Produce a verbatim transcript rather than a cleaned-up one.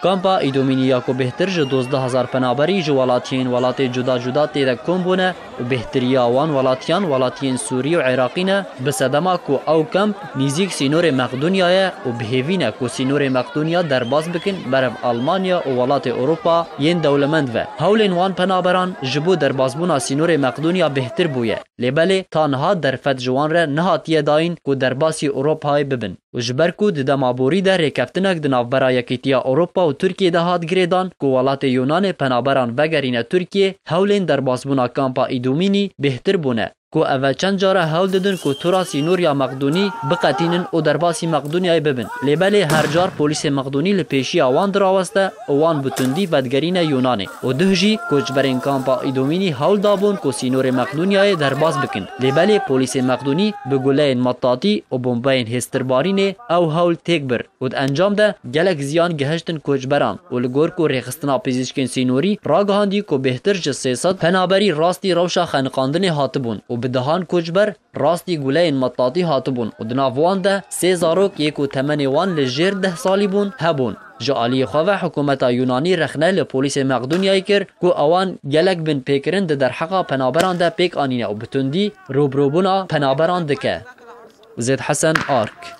Kampa Îdomînî ya ku bêhtir ji dozdeh hezar penaberî ji welatiyên welatê cuda cuda tê de kom bûne û bêhtiriya wan welatiyan welatiyên Sûrî û Iraqî ne, bi sedema ku ew kamp nîzîk sînorê Meqdûniyayê ye û bi hêvî ne ku sînorê Meqdûniya derbas bikin berev Almanya û welatê Ewropa yên dewlemend ve. Hewlên wan penaberan ji bo derbasbûna sînorê Meqdûniya bêhtir bûye. Lê belê ta niha derfet ji wan re nehatiye dayîn ku derbasî Ewropayê bibin. Û ji ber ku di dema borî de rêkeftinek di navbera Yekîtiya Ewropa û Tirkiyê de hat girêdan ku welatê Yunanê penaberan vegerîne Tirkiyê, hewlên derbasbûna kampa Îdomînî bêhtir bûne. Ku ev e çend care hewl didin ku tura sînoriya Meqdûnî biqetînin û derbasî Meqdûniyayê bibin. Lê belê her car polîsê Meqdûnî li pêşiya wan diraweste û wan bi tundî vedigerîne Yunanê. Û duh jî koçberên kampa Îdomînî hewl dabûn ku sînorê Meqdûniyayê derbas bikin. Lê belê polîsê Meqdûnî bi guleyên metatî û bombeyên hêstirbarînê ew hewl têk bir û di encam de gelek ziyan gihiştin koçberan û li gor ku rêxistina pizîşkên sînorî ragihandî ku bêhtir ji sê sed penaberî rastî rewşa xeniqandinê hatibûn û bi dehan koçber rastî guleyên metatî hatibûn û di nav wan de sê zarok yê ku temenê wan li jêr deh salî bûn hebûn. Ji aliyê xwe ve hikûmeta Yunanî rexne li polîsê Meqdûniyayê kir ku ewan gelek binpêkirin di derheqa penaberan de pêk anîne û bi tundî rûbirûbûna penaberan dike. Zêd Hesen, Ark.